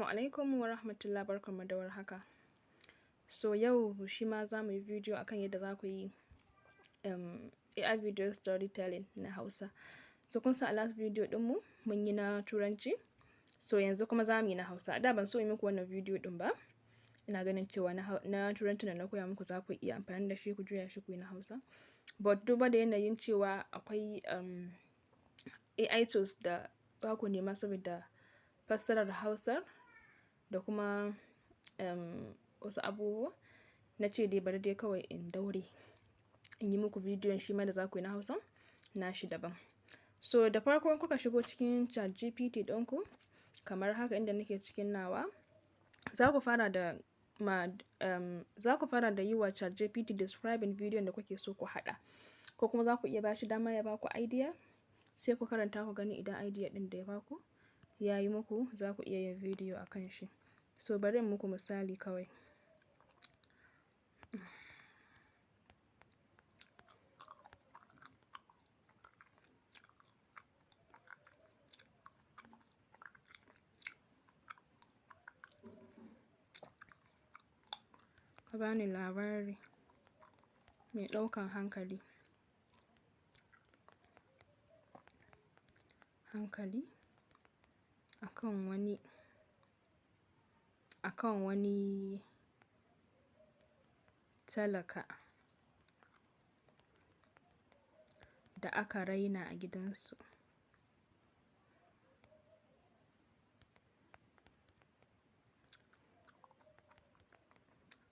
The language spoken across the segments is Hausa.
Alaikum wa rahmatullah, barkanmu da warhaka. So yau shi ma za mu yi video akan yadda za ku yi AI video storytelling na Hausa. So kun san a last video ɗinmu mun yi na Turanci, so yanzu kuma za mu yi na Hausa. Da ban so in muku wannan video ɗin ba, ina ganin cewa na Turanci da na koya muku za ku iya amfani da shi ku juya shi ku yi na Hausa. But duba da yanayin cewa akwai AI tools da za ku nema saboda fassarar Hausar da kuma wasu abubuwa, na ce dai bari dai kawai in daure in yi muku bidiyon shi ma da za ku yi na Hausa na shi daban. So da farko kuka shigo cikin ChatGPT ɗinku kamar haka inda nake cikin nawa, za ku fara da yi wa ChatGPT describing bidiyon da kuke so ku haɗa, ko kuma za ku iya ba shi dama ya ba ku idea, sai ku karanta ku gani idan idea ɗin da ya ba ku ya yi muku, za ku iya yin bidiyo a kan shi. So bari in muku misali kawai. Ka bani labari mai ɗaukan hankali akan wani talaka da aka raina a gidansu.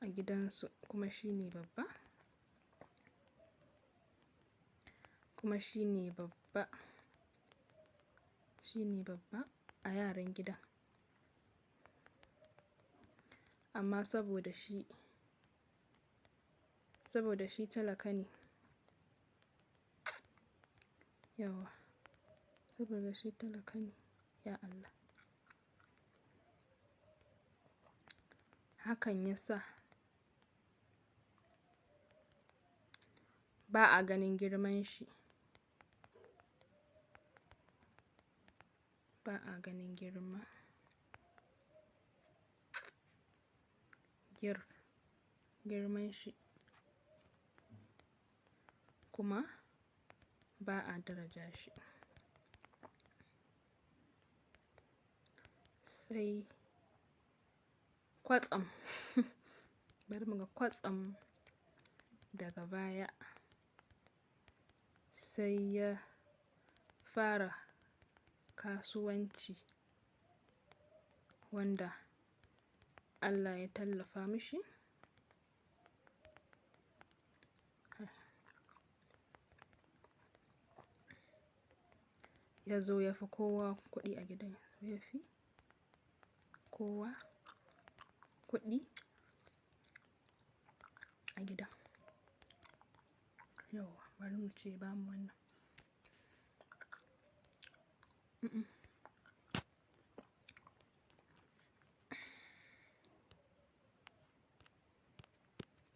A gidansu kuma shine babba. Kuma shine babba. Shine babba a yaran gidan. Amma saboda shi talaka ne. Yauwa. Saboda shi talaka ne, ya Allah. Hakan ya sa ba a ganin girman shi. Ba a ganin girman shi kuma ba a daraja shi. Sai kwatsam, bari muga kwatsam daga baya sai ya fara kasuwanci wanda Allah ya tallafa mishi. Ya zo ya fi kowa kuɗi a gidan. Ya fi kowa kuɗi a gidan. Yauwa, bari mu ce bamu wannan.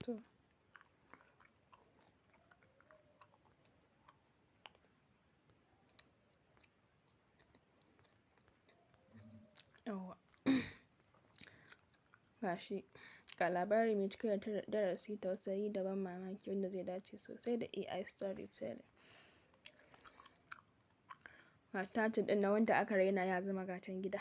To. Yauwa. Gashi, ga labari mai cike da darasi, tausayi da ban mamaki wanda zai dace sosai da AI storytelling. Ga title ɗin na "Wanda aka raina ya zama gatan gida".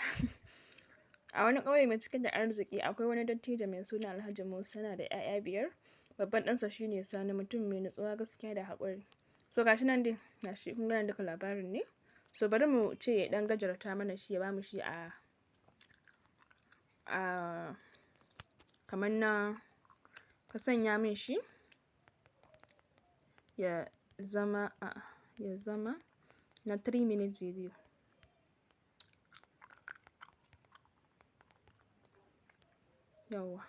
A wani ƙauye mai cike da arziki, akwai wani dattijo mai suna Alhaji Musa, yana da 'ya'ya biyar. Babban ɗansa shine Sani, mutum mai natsuwa, gaskiya da haƙuri. So gashi nan dai, gashi kun gane duka labarin ne. So bari mu ce ya ɗan gajarta mana shi, ya bamu shi a kamar na ka sanya min shi ya zama na 3 minute video. Yauwa.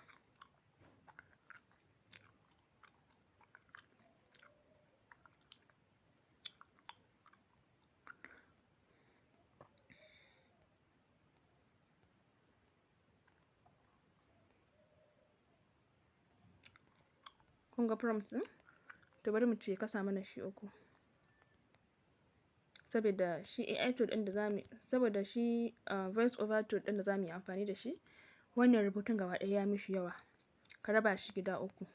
Kun ga prompt ɗin? To bari mu ce ya kasa mana shi uku. Saboda shi AI tool ɗin da za mu, saboda shi voice over tool ɗin da za mu yi amfani da shi, wannan rubutun gaba ɗaya ya mishi yawa. Ka raba shi gida uku.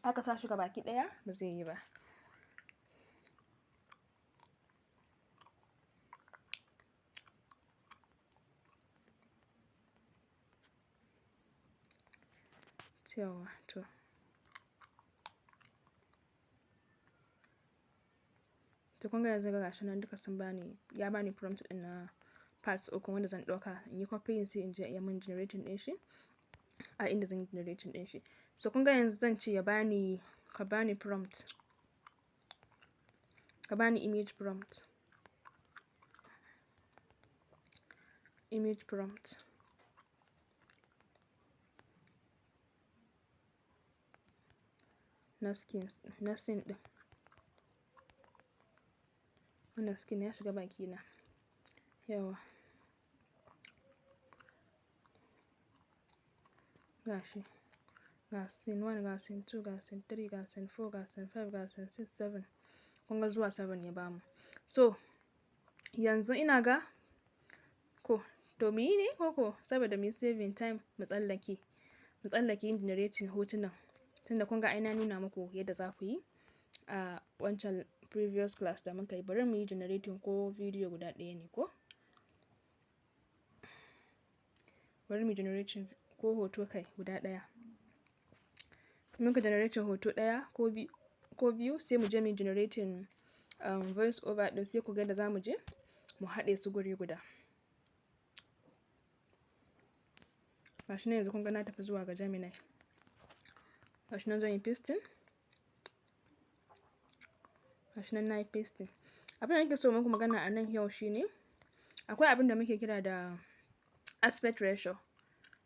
Aka sa shi gabaki ɗaya ba zai yi ba. Yauwa to. To kun ga yanzu ga gashi nan duka sun bani, ya bani prompt ɗin na parts uku wanda zan ɗauka in yi copying sai in je in yi mun generating ɗin shi a inda zan yi generating ɗin shi. So kun ga yanzu zan ce ya bani, ka bani prompt, ka bani image prompt, image prompt. Na skins, na scene ɗin. Wannan skin ya shiga bakina. Yauwa. Gashi. Ga scene one, ga scene two, ga scene three, ga scene four, ga scene five, ga scene six, seven. Kun ga zuwa seven ya bamu. So yanzu ina ga ko to muyi ne ko ko saboda muyi saving time mu tsallake yin generating hotunan. Tunda kun ga ai na nuna muku yadda za ku yi a wancan previous class da muka yi. Bari mu yi generating ko video guda ɗaya ne ko? Bari mu generating ko hoto kai guda ɗaya. Muka generating hoto ɗaya ko biyu sai mu je mu generating voice over ɗin, sai ku ga yadda za mu je mu haɗe su guri guda. Gashi nan yanzu kun ga na tafi zuwa ga Gemini. Gashi nan zan yi pasting. Gashi nan na yi pasting. Abin da nake so muku magana a nan yau shine akwai abin da muke kira da aspect ratio.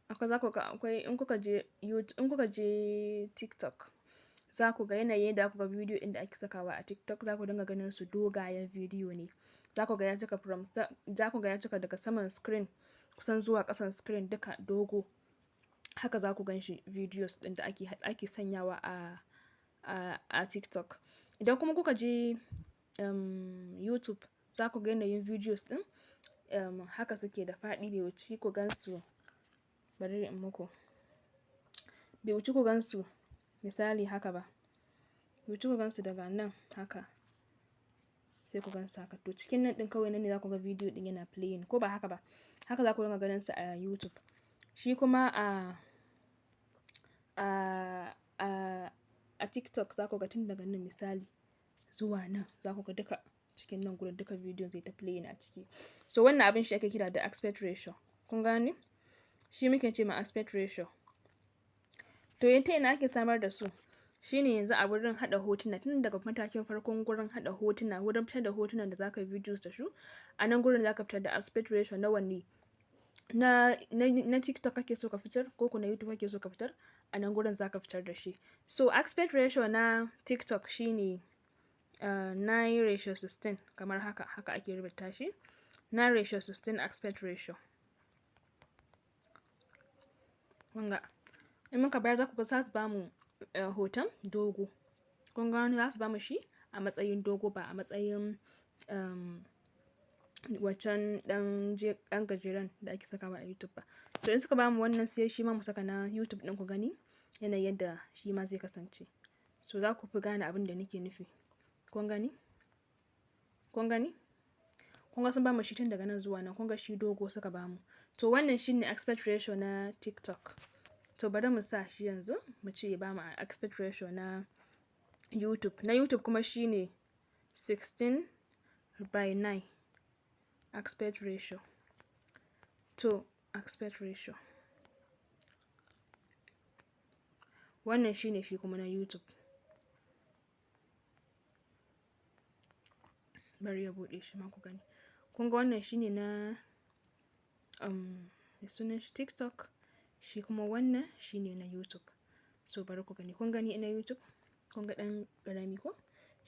Akwai, za ku ga akwai in kuka je YouTube, in kuka je TikTok, za ku ga yanayin yadda kuka ga bidiyo ɗin da ake sakawa a TikTok, za ku dinga ganin su dogayen bidiyo ne. Za ku ga ya cika daga saman screen kusan zuwa ƙasan screen duka dogo. Haka za ku gan shi videos ɗin da ake sanyawa a TikTok. Idan kuma kuka je YouTube, za ku ga yanayin videos ɗin haka suke da faɗi, bai wuce ku gan su, bari in muku. Bai wuce ku gan su misali haka ba. Bai wuce ku gan su daga nan haka sai ku gan su haka. To cikin nan ɗin kawai nan ne za ku ga bidiyo ɗin yana playing ko ba haka ba. Haka za ku dinga ganin sa a YouTube. Shi kuma a TikTok za ku ga tun daga nan misali zuwa nan za ku ga duka cikin nan gurin duka bidiyon zai ta playing a ciki. So wannan abin shi ake kira da aspect ratio. Kun gane? Shi muke ce ma aspect ratio. To ta ina ake samar da su? Shine yanzu a wurin haɗa hotuna, tun daga matakin farkon gurin haɗa hotuna, wurin fitar da hotunan da za ka yi videos da su, a nan gurin za ka fitar da aspect ratio nawa ne. Na TikTok kake so ka fitar ko ko na YouTube kake so ka fitar, a nan gurin za ka fitar da shi. So aspect ratio na TikTok shine 9 ratio 16 kamar haka, haka ake rubuta shi. 9 ratio 16 aspect ratio. Kun ga in muka bayar, za ku ga za su bamu hoton dogo. Kun gane, za su bamu shi a matsayin dogo ba a matsayin wancan ɗan gajeren da ake sakawa a YouTube ba. To in suka bamu wannan, sai shi ma mu saka na YouTube ɗin ku gani yanayin yadda shi ma zai kasance. So za ku fi gane abin da nake nufi. Kun gani? Kun gani? Kun ga sun bamu shi tun daga nan zuwa nan. Kun ga shi dogo suka bamu. To wannan shine aspect ratio na TikTok. To bari mu sa shi yanzu mu ce ya bamu aspect ratio na YouTube. Na YouTube kuma shine 16 by 9 aspect ratio. To aspect ratio. Wannan shine shi kuma na YouTube. Bari ya buɗe shi ma ku gani. Kun ga wannan shine na sunan shi TikTok. Shi kuma wannan shine na YouTube. So bari ku gani. Kun gani na YouTube? Kun ga ɗan ƙarami ko?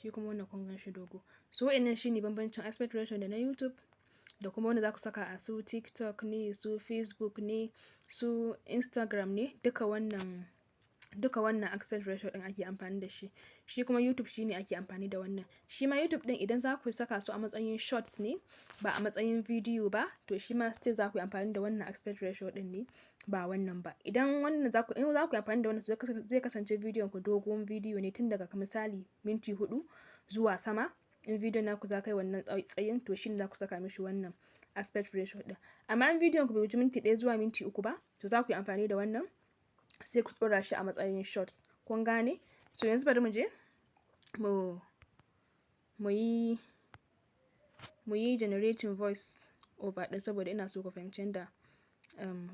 Shi kuma wannan kun gan shi dogo. So waɗannan shine bambancin aspect ratio da na YouTube da kuma wanda za ku saka a su TikTok ne, su Facebook ne, su Instagram ne. Duka wannan Duka wannan aspect ratio ɗin ake amfani da shi. Shi kuma YouTube shi ne ake amfani da wannan. Shi ma YouTube ɗin, idan za ku saka su a matsayin shorts ne, ba a matsayin bidiyo ba, to shi ma still za ku yi amfani da wannan aspect ratio ɗin ne, ba wannan ba. Idan wannan za ku, in za ku yi amfani da wannan, zai kasance bidiyon ku dogon bidiyo ne, tun daga misali minti 4 zuwa sama. In bidiyon naku za kai wannan tsayin, to shi ne za ku saka mishi wannan aspect ratio ɗin. Amma in bidiyon ku bai wuce minti 1 zuwa minti 3 ba, to za ku yi amfani da wannan, sai ku ɗora shi a matsayin shorts. Kun gane? So yanzu bari mu je mu yi generating voice over ɗin, saboda ina so ku fahimci yadda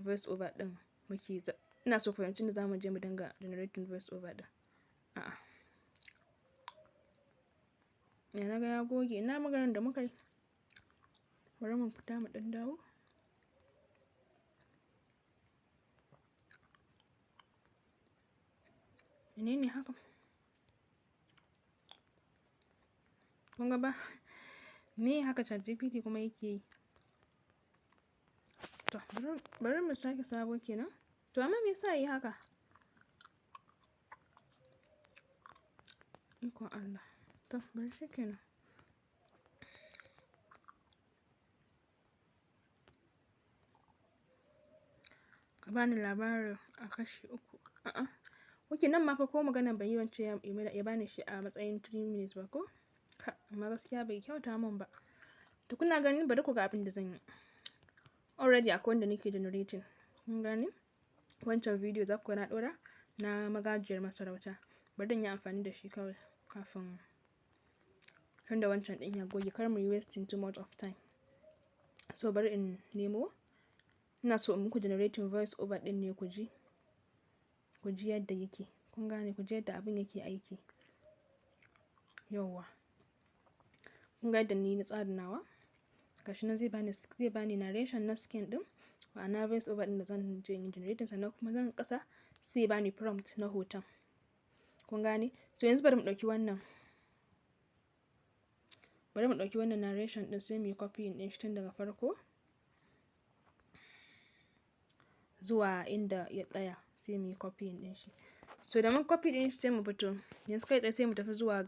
voice over ɗin muke. Ina so ku fahimci yadda za mu je mu dinga generating voice over ɗin. A'a. Ya na ga ya goge, ina maganar da muka yi. Bari mu fita mu ɗan dawo. Menene haka? Kun ga ba? Me haka ChatGPT kuma yake yi? To, bari mu sake sabo kenan. To, amma me yasa yayi haka? Ikon Allah. To, bari shi kenan. Ka bani labarin a kashi uku. A'a. Ok, nan ma fa ko maganan ban yi wance ya bani shi a matsayin 3 minutes ba ko? Ka, amma gaskiya bai kyauta mun ba. To, kuna ganin, bari ku ga abin da zan yi. Already akwai wanda nake generating. Kun gane? Wancan video za ku ga na ɗora na magajiyar masarauta. Bari in yi amfani da shi kawai kafin, tunda wancan ɗin ya goge, kar mu yi wasting too much of time. So bari in nemo. Ina so in muku generating voice over ɗin ne ku ji. Ku ji yadda yake. Kun gane? Ku ji yadda abin yake aiki. Yauwa. Kun ga yadda ni na tsara nawa? Gashi nan zai bani narration na scene ɗin. Ma'ana voice over ɗin da zan je in yi generating, sannan kuma zan ƙasa sai ya bani prompt na hoton. Kun gane? So yanzu bari mu ɗauki wannan. Bari mu ɗauki wannan narration ɗin, sai muyi copying ɗin shi tun daga farko zuwa inda ya tsaya, sai muyi copying ɗin shi. So da mun copy ɗin shi, sai mu fito. Yanzu kai tsaye sai mu tafi zuwa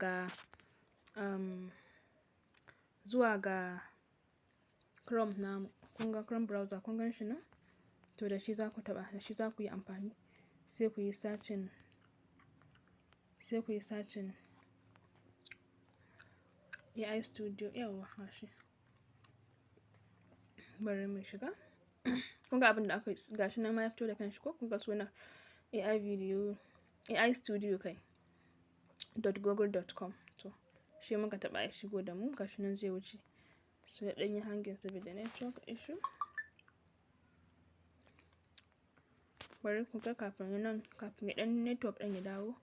ga Chrome namu. Kun ga Chrome browser, kun gan shi nan? To, da shi za ku taɓa, da shi za ku yi amfani. Sai ku yi searching AI Studio, yauwa gashi. Bari mu shiga. Kun ga abin da aka yi, gashi nan ma ya fito da kanshi ko? Kun ga sunan AI video, AI Studio kai .google.com. To, shi muka taɓa, ya shigo da mu, gashi nan zai wuce. So ya ɗan yi hanging saboda network issue. Bari ku ga kafin nan, kafin ya ɗan network ɗin ya dawo.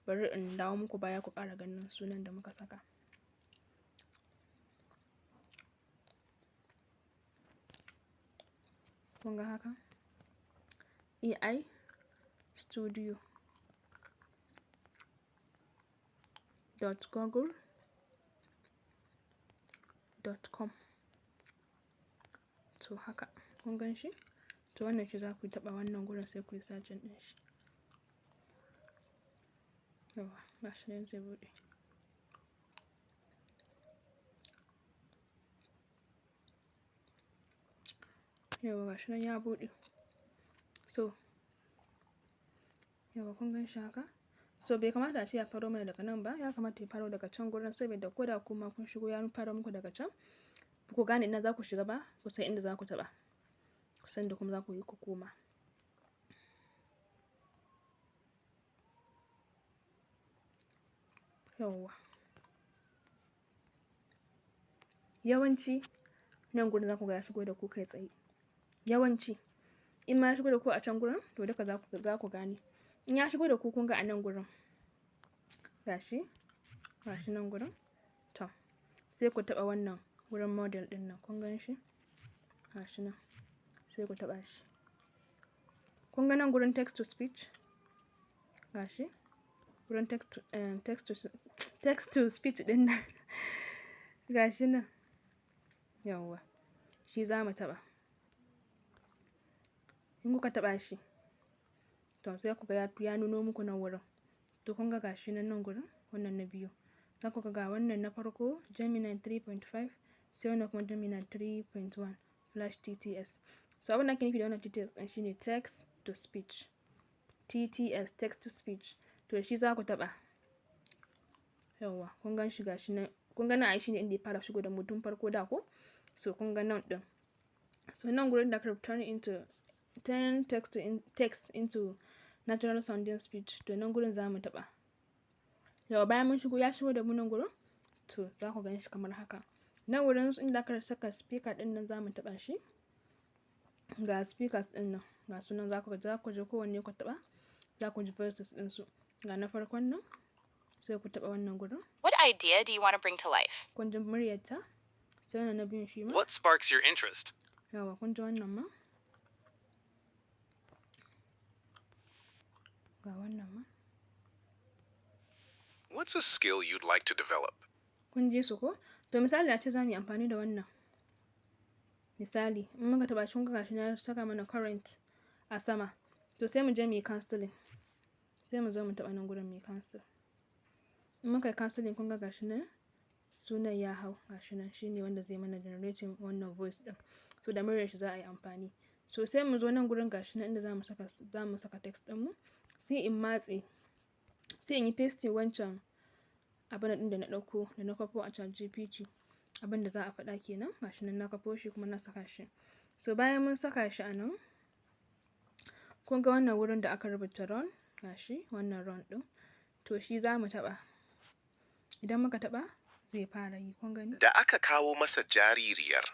Bari in dawo muku baya ku ƙara ganin sunan da muka saka. Kun ga haka? AI studio.google.com. To haka, kun gan shi? To, wannan shi za ku taɓa, wannan gurin, sai ku yi searching ɗin shi. Yauwa, gashi nan zai buɗe. Yauwa, gashi nan ya buɗe. So, yauwa, kun gan shi haka? So bai kamata a ce ya faro mana daga nan ba, ya kamata ya faro daga can gurin, saboda ko da kuma kun shigo ya faro muku daga can, ba ku gane ina za ku shiga ba, ku san inda za ku taɓa. Ku san inda kuma za ku yi ku koma. Yauwa. Yawanci nan gurin za ku ga ya shigo da ku kai tsaye. Yawanci in ma ya shigo da ku a can gurin, to duka za ku gane. In ya shigo da ku, kun ga a nan gurin. Gashi, gashi nan gurin. To, sai ku taɓa wannan wurin model ɗin nan, kun gan shi? Gashi nan. Sai ku taɓa shi. Kun ga nan gurin text to speech? Gashi. Wurin text to speech ɗin nan. Gashi nan. Yauwa. Shi za mu taɓa. In kuka taɓa shi, To sai ku ga ya nuno muku nan wurin. To kun ga gashi nan nan gurin, wannan na biyu. Za ku ga wannan na farko Gemini 3.5, sai wannan kuma Gemini 3.1 Flash TTS. So abin da ake nufi da wannan TTS ɗin shine text to speech. TTS, text to speech. To shi za ku taɓa. Yawwa, kun gan shi gashi nan. Kun ga nan ai shine inda ya fara shigo da mu tun farko da ko? So kun ga nan ɗin. So nan gurin da aka turn text into natural sounding speech, to nan gurin za mu taɓa. Yawwa, bayan mun shigo, ya shigo da mu nan gurin, to za ku gan shi kamar haka. Nan wurin inda aka saka speaker ɗin nan za mu taɓa shi. Ga speakers ɗin nan, ga su nan, za ku je kowanne ku taɓa, za ku ji voices ɗinsu. Ga na farkon nan, sai ku taɓa wannan gurin. What idea do you want to bring to life? Kun ji muryarta. Sai wannan na biyun shi ma. What sparks your interest? Yawwa, kun ji wannan ma. Ga wannan ma. What's a skill you'd like to develop? Kun ji su ko? To misali a ce za mu yi amfani da wannan. Misali, in muka taɓa shi, kun ga gashi na saka mana current a sama. To sai mu je mu yi cancelling. Sai mu zo mu taɓa nan gurin mu yi cancel. In muka yi cancelling, kun ga gashi nan sunan ya hau, gashi nan shine wanda zai mana generating wannan voice ɗin. So da muryar shi za a yi amfani. So sai mu zo nan gurin, gashi nan inda za mu saka text ɗinmu. Sai in matse, sai in yi pasting wancan abun ɗin da na ɗauko, da na kwafo a ChatGPT. Abin da za a faɗa kenan, gashi nan na kwafo shi kuma na saka shi. So bayan mun saka shi a nan, kun ga wannan wurin da aka rubuta run, gashi wannan run ɗin. To shi za mu taɓa. Idan muka taɓa, zai fara yi, kun gani? Da aka kawo masa jaririyar,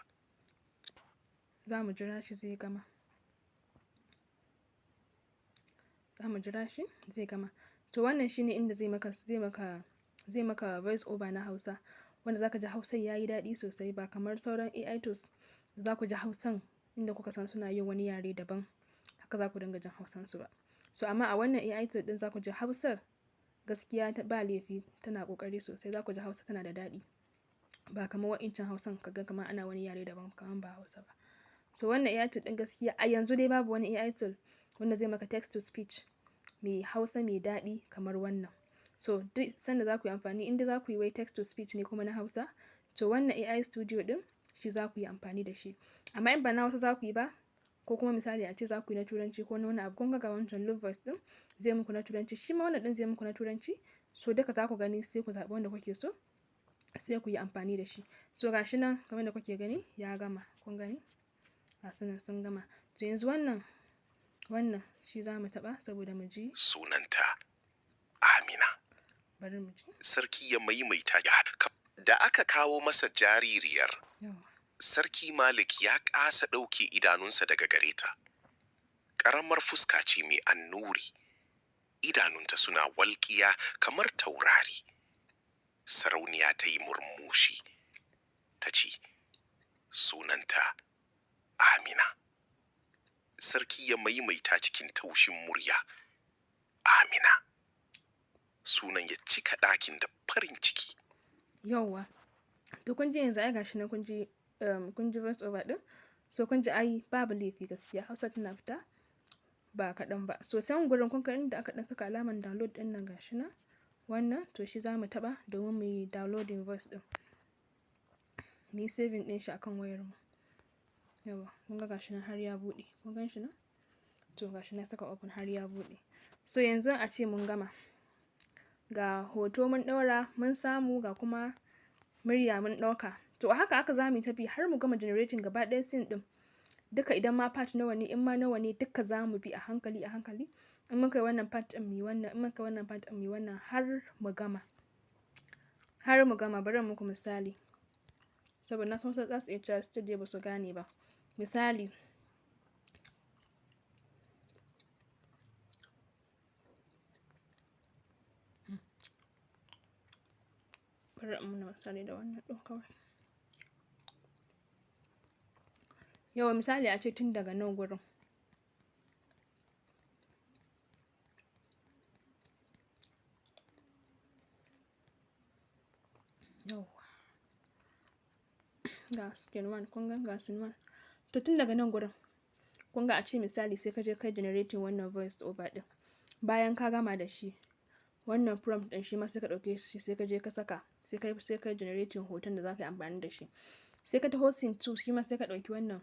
Za mu jira shi zai gama. Za mu jira shi zai gama. To wannan shine inda zai maka voice over na Hausa, wanda zaka ji Hausan yayi daɗi sosai, ba kamar sauran AI tools da za ku ji Hausan inda kuka san suna yin wani yare daban. Haka za ku dinga jin Hausan su ba. So amma a wannan AI tool ɗin za ku ji Hausar gaskiya ta ba laifi, tana ƙoƙari sosai. Za ku ji Hausa tana da daɗi. Ba kamar wa'incan Hausan kaga kamar ana wani yare daban, kamar ba Hausa ba. So wannan AI tool ɗin, gaskiya a yanzu dai babu wani AI tool wanda zai maka text to speech mai Hausa mai daɗi kamar wannan. So duk sanda za ku yi amfani, inda za ku yi wai text to speech ne kuma na Hausa, to wannan AI Studio ɗin shi za ku yi amfani da shi. Amma in ba na Hausa za ku yi ba, ko kuma misali a ce za ku yi na Turanci ko na wani abu, kun ga ga wancan Loop Voice ɗin zai muku na Turanci, shi ma wannan ɗin zai muku na Turanci. So duka za ku gani, sai ku zaɓi wanda kuke so, sai ku yi amfani da shi. So ga shi nan kamar da kuke gani ya gama, kun gani? Ga su nan sun gama. To yanzu wannan shi za mu taɓa saboda mu ji. Sunanta Amina. Bari mu ji. Sarki ya maimaita ya da aka kawo masa jaririyar. Yawwa. Sarki Malik ya kasa ɗauke idanunsa daga gare ta. Ƙaramar fuska ce mai annuri, idanunta suna walƙiya kamar taurari. Sarauniya ta yi murmushi, ta ce, "Sunanta Amina." Sarki ya maimaita cikin taushin murya, "Amina." Sunan ya cika ɗakin da farin ciki. Yauwa. To kun ji yanzu ai gashi nan kun ji voice over ɗin. So kun ji ai babu laifi, gaskiya Hausa tana fita ba kaɗan ba. So sai gurin kun ga inda aka ɗan saka alamar download ɗin nan, gashi nan. Wannan, to shi za mu taɓa domin mu yi downloading voice ɗin. Mu yi saving ɗin shi akan wayar mu. Yauwa, kun ga gashi nan har ya buɗe. Kun gan shi nan? To gashi na saka open har ya buɗe. So yanzu a ce mun gama. Ga hoto mun ɗaura mun samu, ga kuma murya mun ɗauka. To a haka aka za mu yi tafi har mu gama generating gaba ɗaya scene ɗin. Duka, idan ma part nawa ne, in ma nawa ne, duka za mu bi a hankali a hankali. In muka yi wannan part ɗin, mu yi wannan, in muka yi wannan part ɗin, mu yi wannan, har mu gama. Har mu gama. Bari in muku misali. Saboda na san wasu za su iya cewa still dai ba su gane ba. Misali. Bari in mana misali da wannan ɗin kawai. Yauwa, misali a ce tun daga nan gurin. Yauwa. Ga scene one, kun ga ga scene one. To tun daga nan gurin, kun ga a ce misali sai ka je kai generating wannan voice over ɗin. Bayan ka gama da shi, wannan prompt ɗin shi ma sai ka ɗauke shi, sai ka je ka saka, sai ka generating hoton da za ka yi amfani da shi. Sai ka taho scene 2, shi ma sai ka ɗauki wannan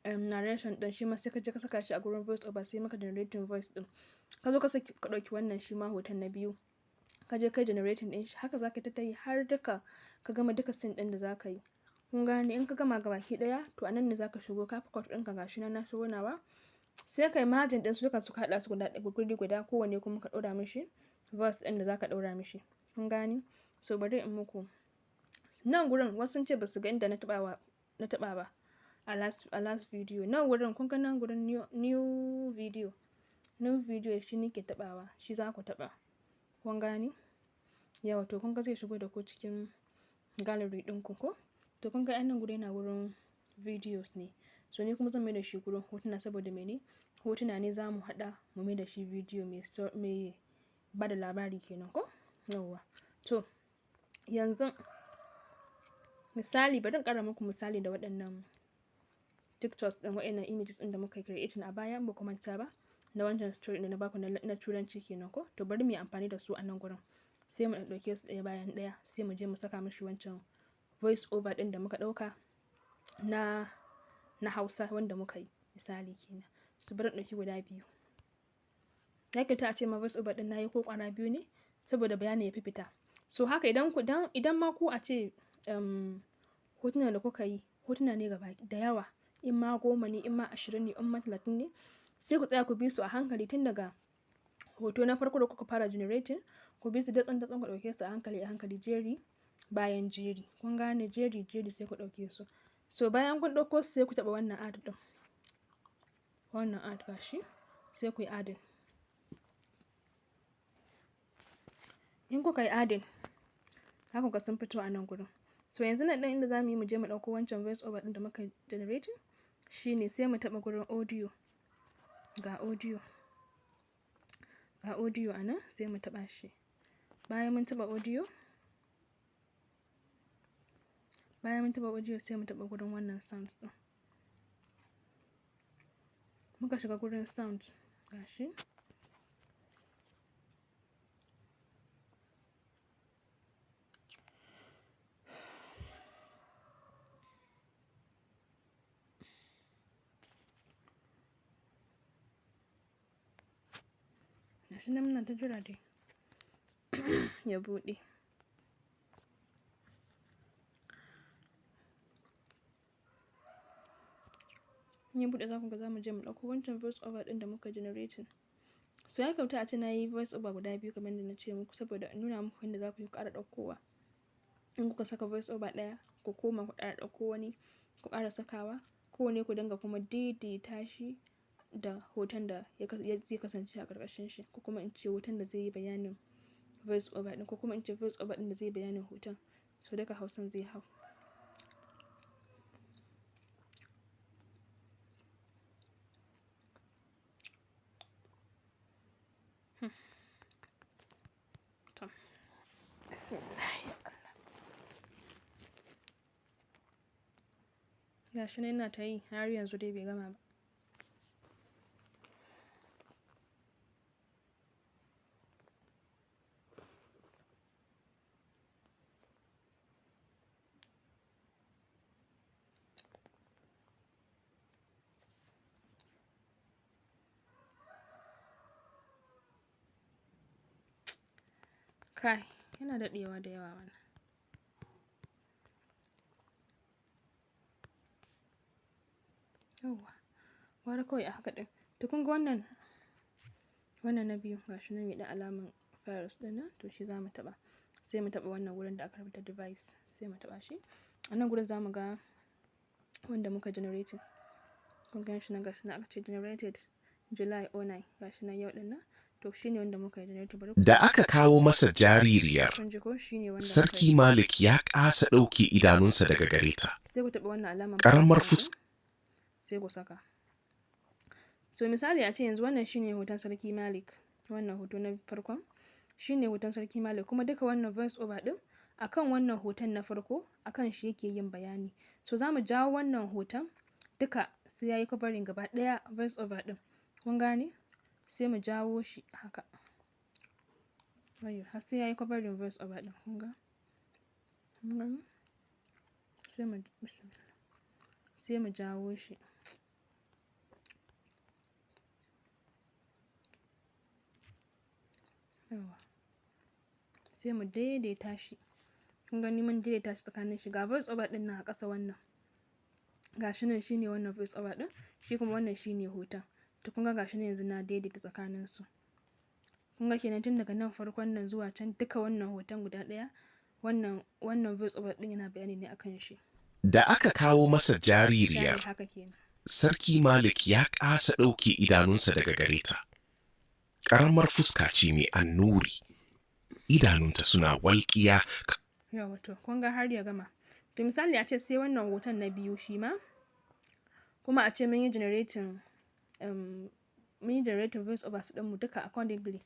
narration ɗin, shi ma sai ka je ka saka shi a gurin voice over, sai maka generating voice ɗin. Ka zo ka saki, ka ɗauki wannan shi ma hoton na biyu, ka je kai generating ɗin shi. Haka za ka ta yi har duka ka gama duka scene ɗin da za ka yi. Kun gane? In ka gama gabaki ɗaya, to a nan ne za ka shigo CapCut ɗinka. Ga shi nan na shigo nawa. Sai kai merging ɗin su duka, su haɗa su guda guri guda, kowanne kuma ka ɗora mishi voice ɗin da za ka ɗora mishi. Kun gane? So bari in muku nan gurin. Wasu sun ce ba su ga inda na taɓa ba a last video. Nan wurin, kun ga nan gurin new video, new video, shi nake taɓawa, shi za ku taɓa. Kun gane? Yawwa, to kun ga zai shigo da ku cikin gallery ɗinku ko? To kun ga nan gurin yana wurin videos ne. So ni kuma zan mai da shi gurin hotuna, saboda mene? Hotuna ne za mu haɗa mu mai da shi video mai ba da labari kenan ko? Yawwa. To yanzu misali, bari in ƙara muku misali da waɗannan pictures ɗin, waɗannan images ɗin da muka creating a baya, in ba ku manta ba, na wancan story da na baku na Turanci kenan ko? To bari mu yi amfani da su a nan gurin. Sai mu ɗauke su ɗaya bayan ɗaya, sai mu je mu saka mishi wancan voice over ɗin da muka ɗauka na Hausa wanda muka yi misali kenan. To bari in ɗauki guda biyu. Ya kyauta a ce ma voice over ɗin na yi ko ƙwara biyu ne, saboda bayani ya fi fita. So haka idan ma ku a ce hotunan da kuka yi hotuna ne gaba da yawa, in ma 10 ne, in ma 20 ne, in ma 30 ne, sai ku tsaya ku bi su a hankali tun daga hoto na farko da kuka fara generating. Ku bi su datsan datsan, ku ɗauke su a hankali a hankali, jeri bayan jeri. Kun gane? Jeri jeri, sai ku ɗauke su. So bayan kun ɗauko su, sai ku taɓa wannan add ɗin, wannan add, gashi, sai ku yi adding. In kuka yi adding, za ku ga sun fito a nan gurin. So yanzu nan ɗin inda za mu yi, mu je mu ɗauko wancan voice over ɗin da muka generating, shine sai mu taɓa gurin audio. Ga audio, ga audio a nan, sai mu taɓa shi. Bayan mun taɓa audio, sai mu taɓa gurin wannan sounds ɗin. Muka shiga gurin sounds, gashi. Gashi nan muna ta jira dai ya buɗe. In ya buɗe, za ku ga za mu je mu ɗauko wancan voice over ɗin da muka generating. So ya kyauta a ce na yi voice over guda biyu kamar yadda na ce muku, saboda in nuna muku yadda za ku yi ƙara ɗaukowa. In kuka saka voice over ɗaya, ku koma ku ƙara ɗauko wani, ku ƙara sakawa. Kowanne ku dinga kuma daidaita shi da hoton da ya zai kasance a ƙarƙashin shi, ko kuma in ce hoton da zai yi bayanin voice over ɗin, ko kuma in ce voice over ɗin da zai yi bayanin hoton. So duka Hausan zai hau. To. Bismillah ya Allah. Gashi nan yana ta yi, har yanzu dai bai gama ba. Kai, yana daɗewa da yawa wannan. Yauwa, gwara kawai a haka ɗin. To kun ga wannan na biyu, gashi nan mai ɗan alamar files ɗin nan, to shi za mu taɓa. Sai mu taɓa wannan wurin da aka rubuta device, sai mu taɓa shi. A nan gurin za mu ga wanda muka generating. Kun gan shi nan, gashi nan aka ce generated July 09, gashi nan yau ɗin nan. To shi ne wanda muka yi generating. Bari ku Da aka kawo masa jaririyar, kun ji ko? Shi ne wanda muka Sarki yi. Malik ya kasa ɗauke idanunsa daga gare ta. Sai ku taɓa wannan alamar Ƙaramar plus ɗin, fuska sai ku saka. So misali a ce yanzu wannan shine hoton Sarki Malik. Wannan hoto na farkon shine hoton Sarki Malik, kuma duka wannan voice over ɗin akan wannan hoton na farko, akan shi yake yin bayani. So za mu jawo wannan hoton duka sai yayi covering gaba ɗaya voice over ɗin. Kun gane? Sai mu jawo shi haka. Wayyo, har sai yayi covering voice over ɗin, kun ga? Kun gani? Sai mu, bismillah. Sai mu jawo shi. Yawwa. Sai mu daidaita shi. Kun gani, mun daidaita shi tsakanin shi. Ga voice over ɗin nan a ƙasa wannan. Ga shi nan, shine wannan voice over ɗin, shi kuma wannan shine hoton. To, kun ga gashi nan yanzu na daidaita tsakanin su. Kun ga kenan, tun daga nan farkon nan zuwa can duka, wannan hoton guda ɗaya, wannan voice over ɗin yana bayani ne akan shi. Da aka kawo masa Misali jaririyar, haka kenan. Sarki Malik ya kasa ɗauke idanunsa daga gare ta. Ƙaramar fuska ce mai annuri, idanunta suna walƙiya. Yawwa, to kun ga har ya gama. To, misali a ce sai wannan hoton na biyu shi ma, kuma a ce mun yi generating voice overs ɗinmu duka accordingly.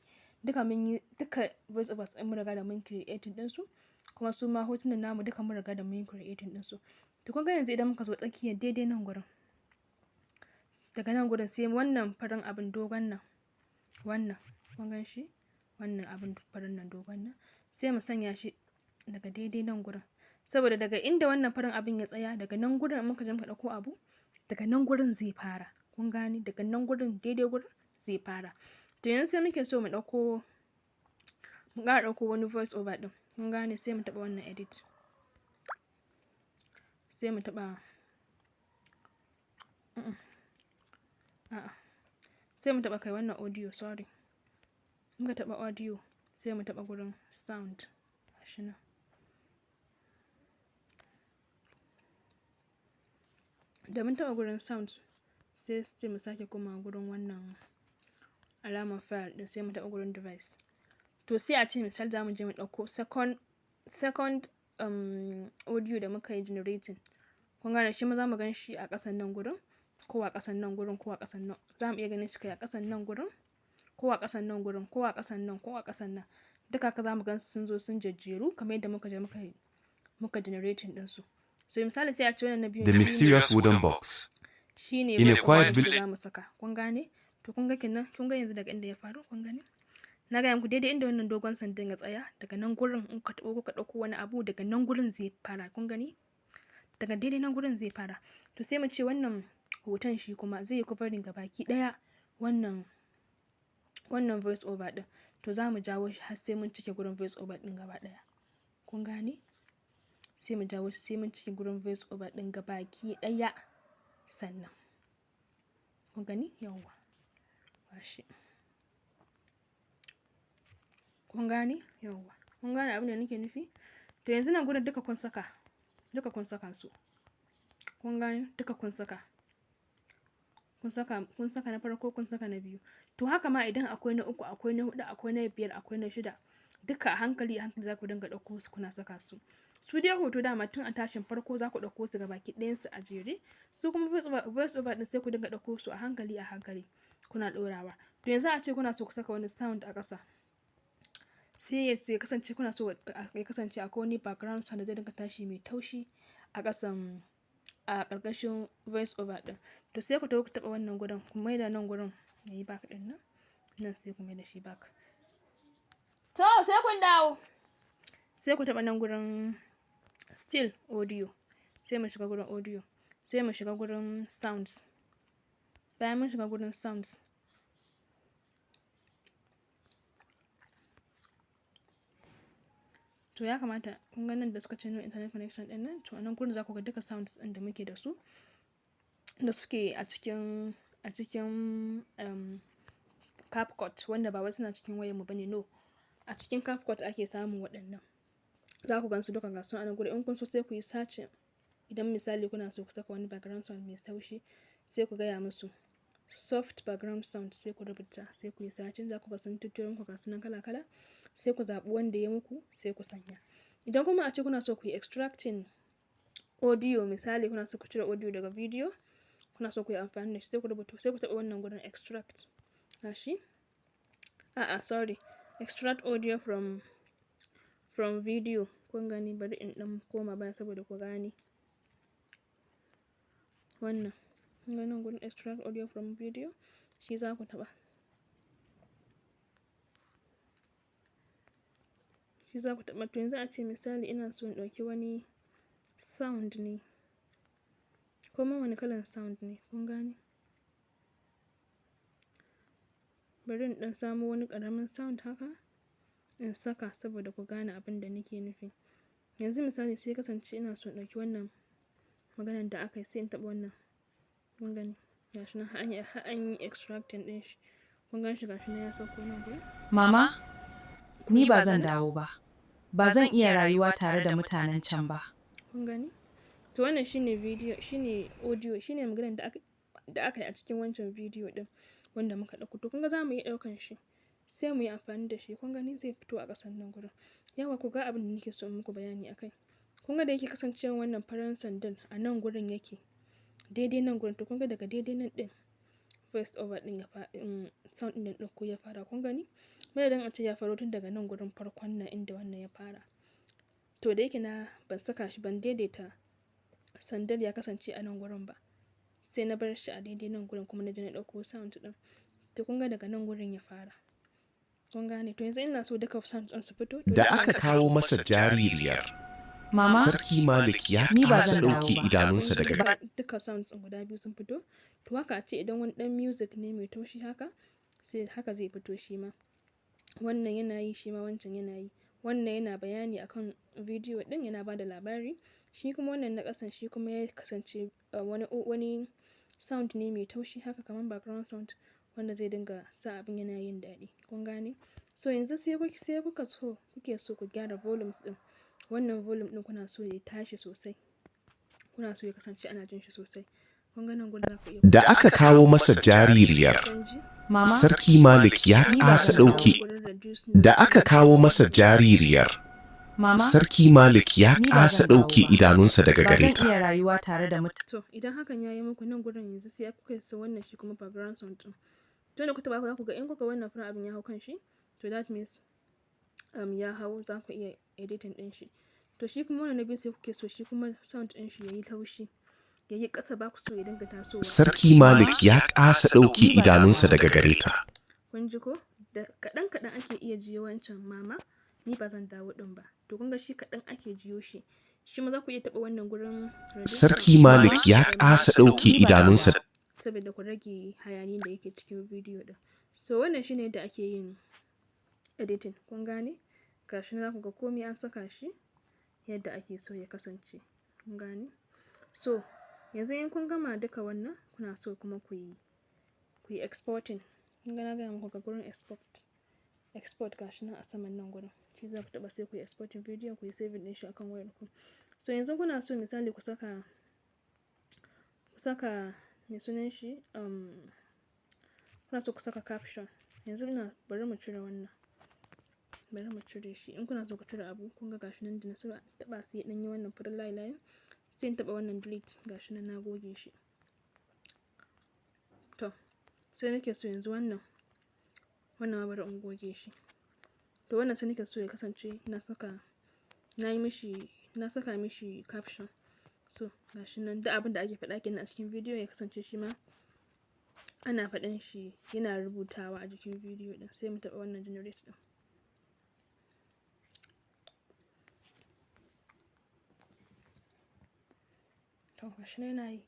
Duka mun yi duka voice overs ɗin, mun riga da mun creating ɗinsu, kuma su ma hotunan namu duka mun riga da mun yi creating ɗinsu. To, kun ga yanzu idan muka zo tsakiyar daidai nan gurin, daga nan gurin sai wannan farin abin dogon nan, wannan, kun gan shi? Wannan abin farin nan dogon nan, sai mu sanya shi daga daidai nan gurin. Saboda daga inda wannan farin abin ya tsaya, daga nan gurin in muka je muka ɗauko abu, daga nan gurin zai fara. Kun gane? Daga nan gurin, daidai gurin zai fara. To, yanzu sai muke so mu ɗauko, mu ƙara ɗauko wani voice over ɗin. Kun gane? Sai mu taɓa wannan edit. Sai mu taɓa, a'a. Sai mu taɓa kai wannan audio, sorry. Muka taɓa audio, sai mu taɓa gurin sound. Gashi nan. Da mun taɓa gurin sound, sai mu sake komawa gurin wannan alamar file ɗin, sai mu taɓa gurin device. To, sai a ce misali za mu je mu ɗauko second audio da muka yi generating. Kun gane, shi ma za mu gan shi a ƙasan nan gurin, ko a ƙasan nan gurin, ko a ƙasan nan. Za mu iya ganin shi kai a ƙasan nan gurin, ko a ƙasan nan gurin, ko a ƙasan nan, ko a ƙasan nan. Duka haka za mu gan sun zo sun jejjeru kamar yadda muka je muka generating ɗinsu. So misali sai a ce wannan na biyun The shine mysterious wooden box. shine In a quiet wanda village. za mu saka. Kun gane? To, kun ga kenan, kun ga yanzu daga inda ya faru, kun gani? Na gaya muku, daidai inda wannan dogon sandan ya tsaya, daga nan gurin in ka taɓo ka ɗauko wani abu, daga nan gurin zai fara. Kun gani? Daga daidai nan gurin zai fara. To, sai mu ce wannan hoton shi kuma zai yi covering gabaki ɗaya wannan voice over ɗin. To, za mu jawo shi har sai mun cike gurin voice over ɗin gaba ɗaya. Kun gane? Sai mu jawo shi sai mun cike gurin voice over ɗin gabaki ɗaya sannan. Kun gani? Yawwa. Gashi. Kun gane? Yawwa. Kun gane abin da nake nufi? To, yanzu nan gurin duka kun saka. Duka kun saka su. Kun gane? Duka kun saka. Kun saka na farko, kun saka na biyu. To, haka ma idan akwai na uku, akwai na huɗu, akwai na biyar, akwai na shida. Duka a hankali a hankali za ku dinga ɗauko su kuna saka su. Su dai hoto dama tun a tashin farko za ku ɗauko su gabaki ɗayansu a jere. Su kuma voice over ɗin, sai ku dinga ɗauko su a hankali a hankali kuna ɗorawa. To, yanzu a ce kuna so ku saka wani sound a ƙasa. Sai ya kasance kuna so ya kasance akwai wani background sound da zai dinga tashi mai taushi a ƙasan, a ƙarƙashin voice over ɗin. To, sai ku taho ku taɓa wannan gurin, ku maida nan gurin yayi back ɗin nan. Nan sai ku maida shi back. To, sai kun dawo. Sai ku taɓa nan gurin still audio. Sai mu shiga gurin audio. Sai mu shiga gurin sounds. Bayan mun shiga gurin sounds, to ya kamata kun ga nan da suka ce no internet connection ɗin nan, to a nan gurin za ku ga duka sounds ɗin da muke da su, da suke a cikin CapCut, wanda ba wai suna cikin wayarmu bane, no. A cikin CapCut ake samun waɗannan. Za ku gan su duka, ga su a nan gurin. In kun so, sai ku yi searching. Idan misali kuna so ku saka wani background sound mai taushi, sai ku gaya musu "soft background sound", sai ku rubuta, sai ku yi searching, za ku ga sun tutturo muku, ga su nan kala kala. Sai ku zaɓi wanda ya muku, sai ku sanya. Idan kuma a ce kuna so ku yi extracting audio, misali kuna so ku cire audio daga video, kuna so ku yi amfani da shi, sai ku rubuta, sai ku taɓa wannan gurin extract. Gashi? A'a, sorry. Extract audio from video. Kun gani, bari in ɗan koma baya saboda ku gane. Wannan. Kun ga nan gurin extract audio from video, shi za ku taɓa. Shi za ku taɓa. To yanzu a ce misali ina so in ɗauki wani sound ne. Ko ma wani kalan sound ne, kun gane? Bari in ɗan samo wani ƙaramin sound haka in saka saboda ku gane abin da nake nufi. Yanzu misali sai ya kasance ina so in ɗauki wannan maganan da aka yi, sai in taɓa wannan. Kun gani? Gashi nan har an yi extracting ɗin shi. Kun gan shi, gashi nan ya sauko nan gurin. Mama, ni ba zan dawo ba. Ba zan iya rayuwa tare da mutanen can ba. Kun gani? To wannan shine video, shine audio, shine maganan da aka yi a cikin wancan video ɗin wanda muka ɗauko. To kun ga za mu iya ɗaukan shi, sai mu yi amfani da shi. Kun gani, zai fito a ƙasan nan gurin. Yawwa, ku ga abin da nake so in muku bayani a kai. Kun ga da yake kasancewan wannan farin sandan a nan gurin yake, daidai nan gurin. To kun ga daga daidai nan ɗin voice over ɗin ya fa sound ɗin da na ɗauko ya fara. Kun gani? Madadin a ce ya faro tun daga nan gurin farkon nan inda wannan ya fara. To da yake na ban saka shi, ban daidaita sandar ya kasance a nan gurin ba, sai na bar shi a daidai nan gurin kuma na je na ɗauko sound ɗin. To kun ga daga nan gurin ya fara. Kun gane? To yanzu ina so duka sound ɗin su fito. To Da aka kawo masa jaririyar, Mama, Sarki Malik ya ni ba kasa zan dawo ɗauke ba. idanunsa daga Ga duka sounds ɗin guda biyu sun fito. To haka a ce idan wani ɗan music ne mai taushi haka, sai haka zai fito shi ma. Wannan yana yi, shi ma wancan yana yi. Wannan yana bayani akan video ɗin, yana ba da labari. Shi kuma wannan na ƙasan, shi kuma ya kasance wani sound ne mai taushi haka, kamar background sound wanda zai dinga sa abin yana yin daɗi. Kun gane? So yanzu sai kuka so kuke so ku gyara volumes ɗin. Wannan volume ɗin kuna so ya tashi sosai. Kuna so ya kasance ana jin shi sosai. Kun ga nan gurin za ku iya Da aka kawo masa jaririyar, kun ji? Mama, Sarki Malik ya ni ba kasa zan dawo ɗauke ba. Gurin reduce noise. Da aka kawo masa jaririyar, Mama, Sarki Malik ya ni ba kasa zan dawo ɗauke ba. idanunsa daga Ba gare zan ta. iya rayuwa tare da mutane. To idan hakan ya yi muku nan gurin, yanzu sai kuka so wannan shi kuma background sound ɗin. To da kuka taɓa, za ku ga in kuka wannan farin abin ya hau kan shi, to that means ya hau, za ku iya editing ɗin shi. To shi kuma wannan na biyu, sai kuke so shi kuma sound ɗin shi yayi taushi, yayi ƙasa, ba ku so ya dinga tasowa. Sarki Malik ya kasa ɗauke Ni ba idanunsa daga gare ta. Kun ji ko? Da kaɗan kaɗan ake iya jiyo wancan "Mama, ni ba zan dawo" ɗin ba. To kun ga shi kaɗan ake jiyo shi. Shi ma za ku iya taɓa wannan gurin reduce Sarki Malik ya kasa ɗauke Ni ba idanunsa saboda ku rage hayaniyan da yake cikin bidiyo ɗin. So wannan shine yadda ake yin editing. Kun gane? Gashi nan za ku ga komai an saka shi yadda ake so ya kasance. Kun gane? So yanzu in kun gama duka wannan, kuna so kuma ku yi exporting. Kun ga na gaya muku ga gurin export. Export gashi nan a saman nan gurin. Shi za ku taɓa, sai ku yi exporting bidiyon, ku yi saving ɗin shi akan wayarku. So yanzu kuna so misali ku saka me sunan shi, kuna so ku saka caption. Yanzu ina bari mu cire wannan. Bari mu cire shi. In kuna so ku cire abu, kun ga gashi nan da na saba taɓa, sai ya ɗan yi wannan farin layi layin. Sai in taɓa wannan delete, gashi nan na goge shi. To sai nake so yanzu wannan ma bari in goge shi. To wannan sai nake so ya kasance na saka, na yi mishi, na saka mishi caption. So gashi nan duk abin da ake faɗa kenan a cikin bidiyon, ya kasance shi ma ana faɗan shi, yana rubutawa a jikin bidiyo ɗin. Sai mu taɓa wannan generate ɗin. To gashi nan yana yi.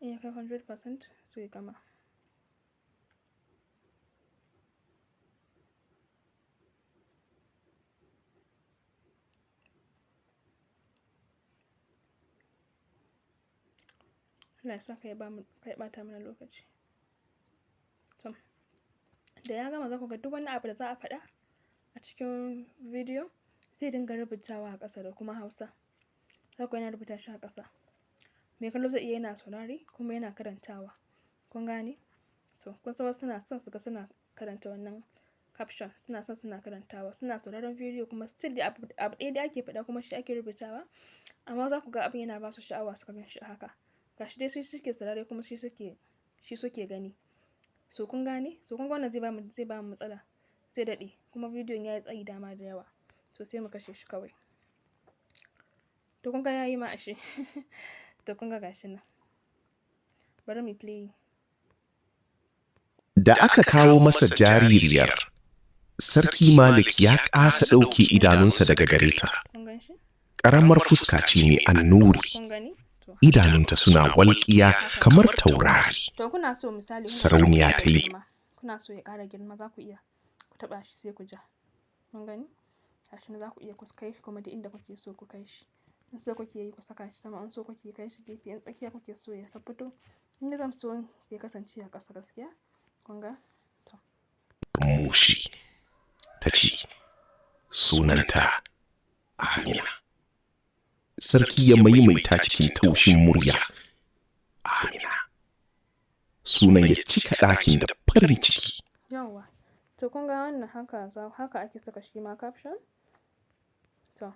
In ya kai 100% sai ya gama. Allah ya sa kar ya bamu, kar ya ɓata mana lokaci. To da ya gama, za ku ga duk wani abu da za a faɗa a cikin bidiyo zai dinga rubutawa a ƙasa da kuma Hausa. Za ku ga yana rubuta shi a ƙasa. Mai kallo zai iya yana saurare kuma yana karantawa. Kun gane? So kun san wasu suna son su ga suna karanta wannan caption, suna son suna karantawa, suna sauraron bidiyo kuma still dai abu ɗaya da ake faɗa kuma shi ake rubutawa. Amma za ku ga abin yana ba su sha'awa suka gan shi a haka. Gashi dai su suke saurare kuma shi suke gani. So kun gane? So kun ga wannan zai bamu matsala. Zai daɗe kuma bidiyon ya yi tsayi dama da yawa. So sai mu kashe shi kawai. To kun ga ya yi ma ashe. To kun ga gashi nan. Bari mu play. Da aka kawo masa jaririyar, Sarki Malik ya kasa ɗauke idanunsa daga gare ta. Kun gan shi? Ƙaramar fuska ce mai annuri, Kun gani? To, idanunta suna walƙiya kamar taurari. to kuna so, misali, kuna so ya Sarauniya ƙara ta yi girma. Kuna so ya ƙara girma, za ku iya ku taɓa shi sai ku ja. Kun gani? Gashi nan, za ku iya ku kai shi kuma duk inda kuke so ku kai shi. In so kuke yi ku saka shi sama, in so kuke kai shi gefe, in tsakiya kuke so ya fito. Ni zan so ya kasance a ƙasa gaskiya. Kun ga? To. Murmushi. Ta ce, "Sunanta Amina." Sarki ya maimaita cikin taushin murya, "Amina." Sunan ya cika ɗakin da farin ciki. Yawwa. To, kun ga wannan, haka ake saka shi ma caption. To,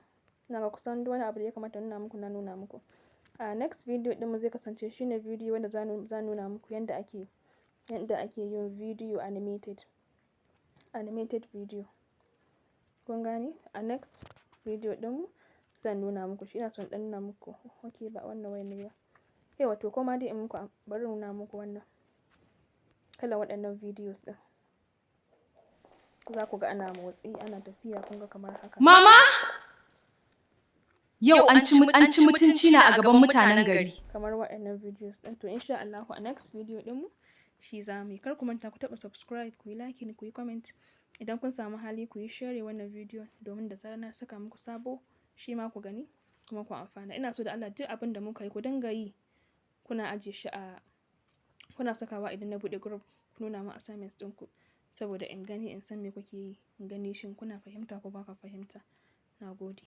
ina ga kusan duk wani abu da ya kamata nuna muku na nuna muku. A next video ɗinmu zai kasance shine video wanda za nuna muku yanda ake yin video animated video. Kun gane? A next video ɗinmu zan nuna muku shi. Ina son ɗan nuna muku. Okay, ba wannan wayan ne ba. Yawwa, to koma dai in muku, bari in nuna muku wannan. Kalan waɗannan videos ɗin. Za ku ga ana motsi, ana tafiya, kun ga kamar haka. Mama! Yau an ci mutunci na a gaban mutanen gari. Kamar waɗannan videos ɗin. To, insha Allahu a next video ɗinmu shi za mu yi. Kar ku manta ku taɓa subscribe, ku yi liking, ku yi comment. Idan kun samu hali, ku yi share wannan video domin da zarar na saka muku sabo shi ma ku gani kuma ku amfana. Ina so da Allah duk abin da muka yi ku dinga yi kuna ajiye shi a kuna sakawa idan na buɗe group, ku nuna min assignments ɗinku saboda in gani, in san me kuke yi, in gani shin kuna fahimta ko ba ka fahimta. Na gode.